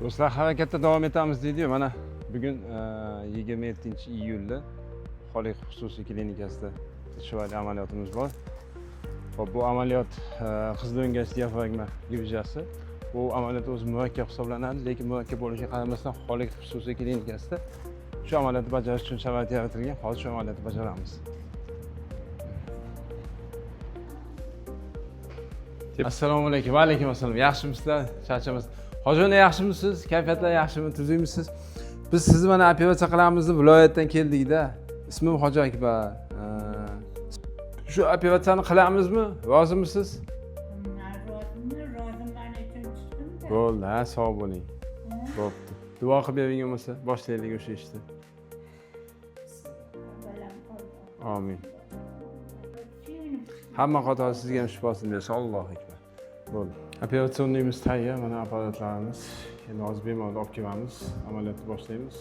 Do'stlar, harakatda davom etamiz deydiyu. Mana bugun 27-iyulda Xoliq xususiy klinikasida chiroyli amaliyotimiz bor. Hop, bu amaliyot Qizilo'ngach diafragma грыжа si. Bu amaliyot o'zi murakkab hisoblanadi, lekin murakkab bo'lishiga qaramasdan Xoliq xususiy klinikasida shu amaliyotni bajarish uchun sharoit yaratilgan. Hozir shu amaliyotni bajaramiz. Assalomu alaykum. Va alaykum assalom. Yaxshimisizlar? Charchamasizlar? Hoji aka, yaxshimisiz? Kayfiyatlar yaxshimi? Tuzukmisiz? Biz sizni mana operatsiya qilamiz deb viloyatdan keldikda. Ismim Hoji Akbar. Shu operatsiyani qilamizmi? Rozimisiz? Rozimi, roziman uchun chiqdim-da. Bo'ldi, ha, sog' bo'ling. Bo'pti. Duo qilib bering bo'lmasa, boshlaylik o'sha ishni. Bolam Alloh. Amin. Suyunib Hamma qatori sizga ham shifosini bersin. Allohu akbar. Bo'ldi. Операционный imiz tayyor, mana apparatlarimiz. Endi hozir bemorni olib kelamiz, amaliyotni boshlaymiz.